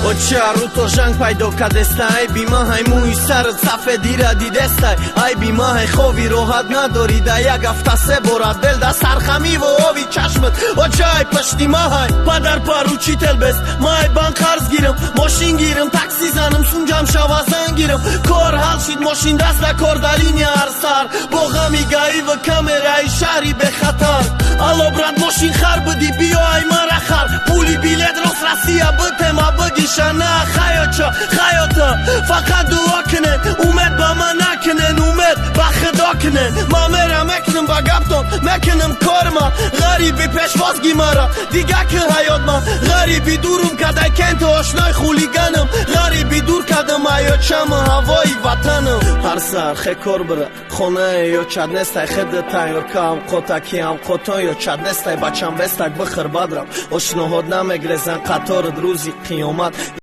Оча рӯто жанг пайдо кадеста, ай бимаҳай мӯи сарат сафедира дидестай, ай бимаҳай хови роҳат надорӣ, да як ҳафта се бора дел да сархамиву ови чашмат. Оча, ай пашти маҳай падар поручитель бест, май банк қарз гирам, мошин гирам, такси занам, сунҷам шава, зан гирам, кор ҳал шид, мошин даст да кор, да линия ҳар сар бо ғами гаиву камераи шаҳри бехатар. Алло, брат, мошин хар бидӣ, биё, ай мара хар, пули билет рост Россия битема бигиша. На хаёча, хаёта фақат дуо кунен, умед ба ман накунен, умед ба худо кунен. Ман мерам, мекунам ба гаптон, мекунам корма, ғариби пешвоз гимара дига ки ҳаётма, ғариби дурум кадай кенту ошнои хулиганам, ғариби дур кадам аёчама ҳавои ватанам. Ҳар сар хе кор бира, хонае ё чад нестай, хеда тайёр ка ҳамқота ки ҳамқотон ё чад нестай, бачам бестак бихӯр, бадрам ошноҳот намегрезан қаторат рӯзи қиёмат.